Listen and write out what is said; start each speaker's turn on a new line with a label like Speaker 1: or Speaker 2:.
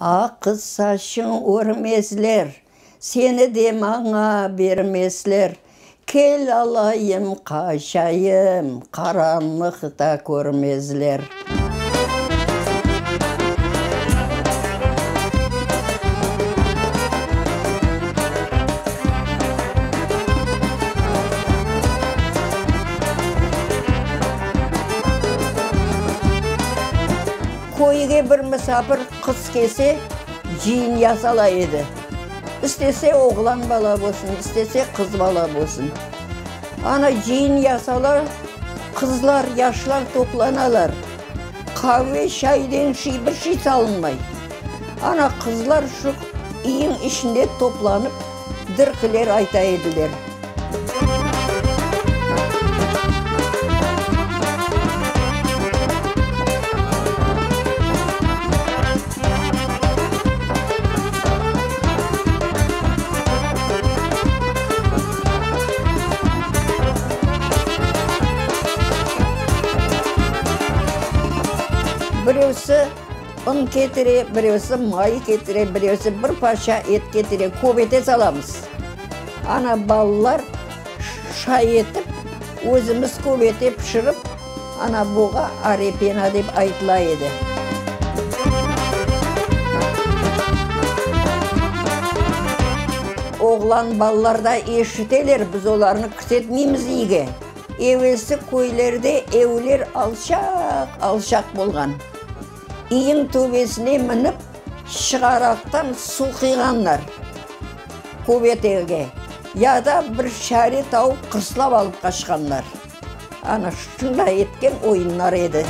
Speaker 1: Aqız saçıñ örmezler, Seni de maña bermezler. Kel alayım, qaçayım, Qaranlıqta körmezler. Köyge bir misafir qız kelse, cıyın yasala edi. İstese oğlan bala bolsun, istese qız bala bolsun. Ana cıyın yasala, qızlar, yaşlar toplanalar. Qave, şay degen şey, bir şey salınmay. Ana qızlar şu iyiñ içinde toplanıp, dırqıler ayta ediler. Birevsi un ketire, birevsi may ketire, birevsi bir parça et ketire, köbete salamız. Ana, balalar şay etip, özümiz köbete pişirip, ana, buğa arepena dep aytıla edi. Oğlan balalar da eşiteler, biz olarnı kirsetmeymiz iyge. Evelsi köylerde evler alçaq-alçaq bolğan. İyiñ töbesine minip, şığaraqtan suv qıyğanlar köbetege, ya da bir çare tavıp qırslap alıp qaçqanlar. Ana şunday etken oyunlar edi.